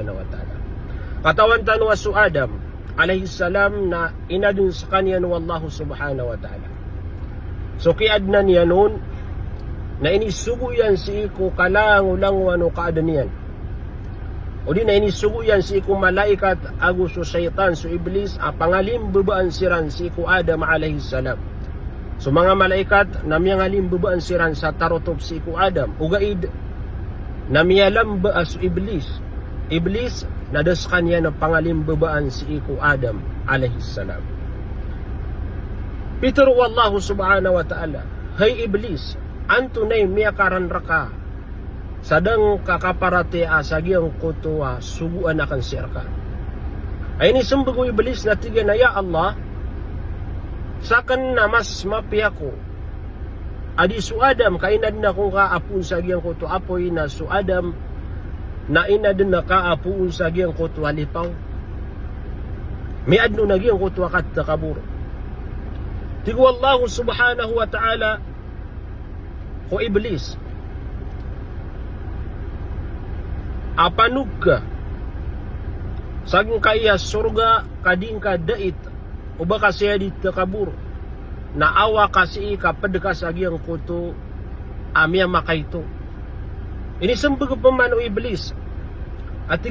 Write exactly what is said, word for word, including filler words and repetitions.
Subhanahu wa Ta'ala. Katawan tano a so Adam alayhis salam na inadn skaniyan o Allah Subhanahu wa Ta'ala. So kiyaadna niyan on na inisogo iyan sii ko kalangolangowan o kaadn iyan. O di na inisogo iyan sii ko malaikat ago so shaytan, so Iblis, a pangalimbabaan siran sii ko Adam alayhis salam. So manga malaikat na miyangalimbabaan siran sa tarotop sii ko Adam. Ogaid na miyalamba a so Iblis. Iblis na da skaniyan a pangalimbabaan sii ko Adam alayhis salam. Pitharo o Allah Subhanahu wa Ta'ala, "Hay Iblis, antonaa i miyakaran rka sa da ngka kaparatiyaya sa giyangkoto a sogoan akn sii rka?" Aya inismbag o Iblis na tig iyan a, "Ya Allah, sakn na mas mapiya ko a di so Adam ka inadn ako ngka a poon sa giyangkoto a apoy, na so Adam na inadn ka a poon sa giyangkoto a lipaw. Miyaadn on a giyangkoto a katakabor." Tig o Allah Subhanahu wa Ta'ala ko Iblis a panog ka sa giyangkaya sorga ka di ngka dait o ba ka sii di takabor, na awa ka sii ka pd ka sa giyangkoto a miyamakaito. Inismbag pman o Iblis a tig